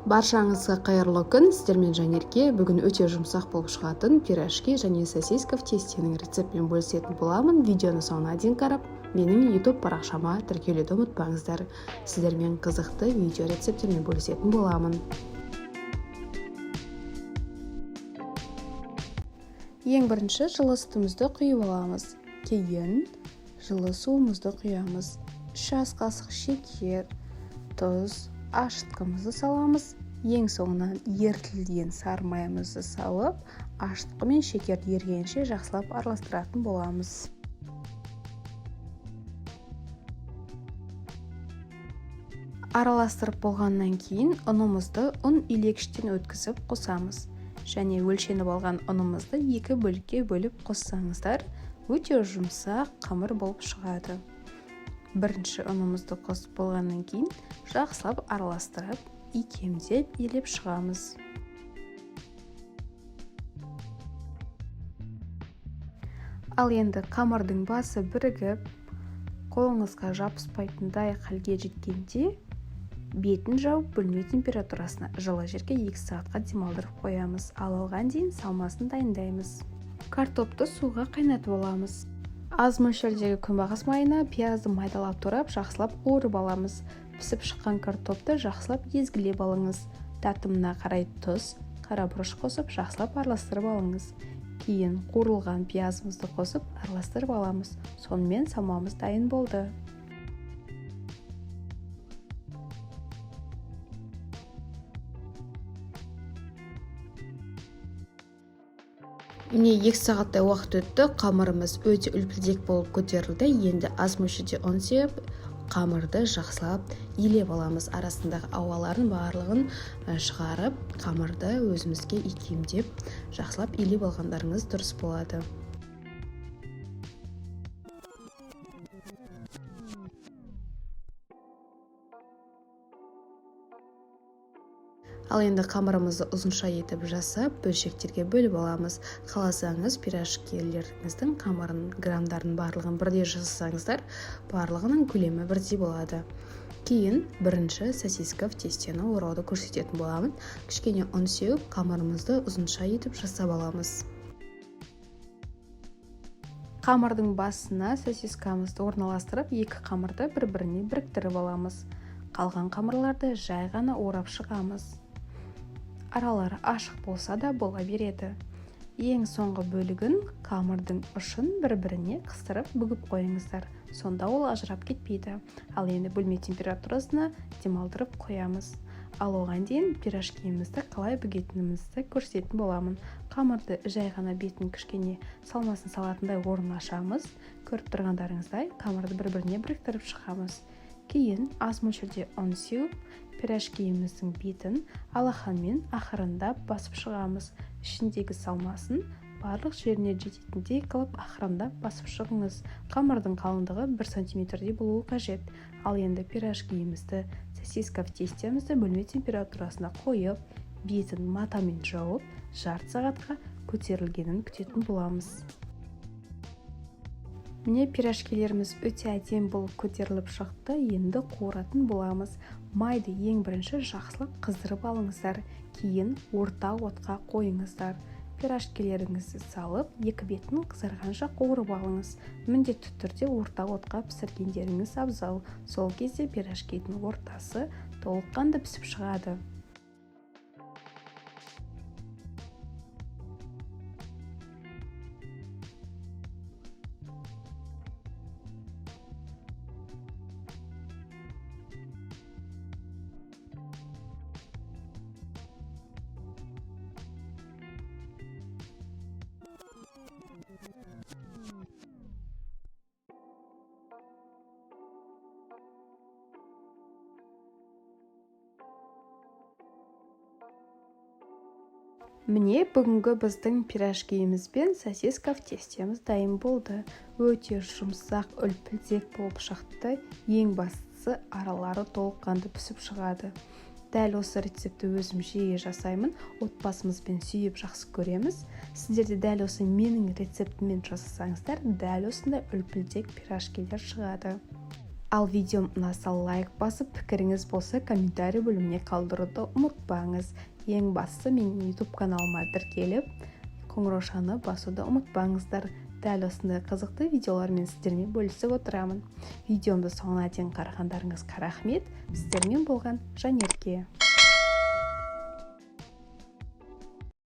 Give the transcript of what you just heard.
Баршаңызға қайырлы күн! Сіздермен Жанерке. Бүгін өте жұмсақ болып шығатын пирожки және сосиска в тестенің рецептімен бөлісетін боламын. Видеоны соңына дейін қарап, менің YouTube парақшама тіркелуді ұмытпаңыздар. Сіздермен қызықты видео рецепттермен бөлісетін боламын. Ең бірінші жылы сүтімізді құйып аламыз. Кейін жылы суымызды құямыз. 3 ас қасық шекер, тұз, ашытқымызды саламыз. Ең соңынан ерітілген сары майымызды салып, ашытқы мен шекерді ергенше жақсылап араластыратын боламыз. Араластырып болғаннан кейін ұнымызды ұн илегіштен өткізіп қосамыз. Және өлшеніп алған ұнымызды екі бөлікке бөліп қоссаңыздар, өте жұмсақ қамыр болып шығады. Бірінші ұнымызды қосып болғаннан кейін жақсылап араластырып, икемдеп илеп шығамыз. Ал енді қамырдың басы бірігіп, қолыңызға жабыспайтындай халге жеткенде бетін жауып, бөлме температурасына жылы жерге 2 сағатқа демалдырып қоямыз. Ал оған дейін салмасын дайындаймыз. Картопты суға қайнатып аламыз. Аз мөлшердегі күнбағыс майына пиязды майдалап турап, жақсылап қуырып аламыз. Пісіп шыққан картопты жақсылап езгілеп алыңыз. Татымына қарай тұз, қара бұрыш қосып, жақсылап араластырып алыңыз. Кейін қуырылған пиязымызды қосып, араластырып аламыз. Сонымен салмамыз дайын болды. Міне, 2 сағаттай уақыт өтті, қамырымыз өте үлпілдек болып көтерілді. Енді аз мөлшерде ұн сеуіп, қамырды жақсылап илеп аламыз. Арасындағы ауаларын барлығын шығарып, қамырды өзімізге икемдеп, жақсылап илеп алғандарыңыз дұрыс болады. Ал енді қамырымызды ұзынша етіп жасап, бөлшектерге бөліп аламыз. Қаласаңыз, пирожкилеріңіздің қамырын, грамдарын барлығын бірдей жасасаңыздар, барлығының көлемі бірдей болады. Кейін бірінші сосиска в тестені орауды көрсететін боламын. Кішкене ұн сеуіп, қамырымызды ұзынша етіп жасап аламыз. Қамырдың басына сосискамызды орналастырып, екі қамырды бір-біріне біріктіріп аламыз. Қалған қамырларды жай ғана орап шығамыз. Аралары ашық болса да бола береді. Ең соңғы бөлігін қамырдың ұшын бір-біріне қыстырып бүгіп қойыңыздар. Сонда ол ажырап кетпейді. Ал енді бөлме температурасына демалдырып қоямыз. Ал оған дейін пирожкиімізді қалай бүгетінімізді көрсететін боламын. Қамырды жай ғана бетін кішкене салмасын салатындай орын ашамыз. Көріп тұрғандарыңыздай, қамырды бір-біріне біріктіріп шығамыз. Кейін аз мөлшерде ұн сеуіп, пирожкиіміздің бетін алақанмен ақырындап басып шығамыз. Ішіндегі салмасын барлық жеріне жететіндей қылып ақырындап басып шығыңыз. Қамырдың қалыңдығы 1 сантиметрдей болуы қажет. Ал енді пирожкиімізді, сосиска в тестемізді бөлме температурасына қойып, бетін матамен жауып, жарты сағатқа көтерілгенін күтетін боламыз. Міне, пирожкилеріміз өте әдемі болып көтеріліп шықты. Енді қуыратын боламыз. Майды ең бірінші жақсылап қыздырып алыңыздар. Кейін орта отқа қойыңыздар. Пирожкилеріңізді салып, екі бетін қызарғанша қуырып алыңыз. Міндетті түрде орта отқа пісіргендеріңіз абзал. Сол кезде пирожкидің ортасы толыққанды пісіп шығады. Міне, бүгінгі біздің пирожкиіміз бен сосиска в тестеміз дайын болды. Өте жұмсақ, үлпілдек болып шықты. Ең бастысы, аралары толыққанды пісіп шығады. Дәл осы рецептті өзім жиі жасаймын. Отбасымызбен сүйіп жақсы көреміз. Сіздер де дәл осы менің рецептіммен жасасаңыздар, дәл осындай үлпілдек пирожкилер шығады. Ал видеом ұнаса, лайк басып, пікіріңіз болса, комментарий бөліміне қалдыруды ұмытпаңыз. Ең бастысы, менің YouTube каналыма тіркеліп, қоңыраушаны басуды ұмытпаңыздар. Дәл осындай қызықты видеолармен сіздермен бөлісіп отырамын. Видеомды соңына дейін қарағандарыңызға рахмет. Сіздермен болған Жанерке.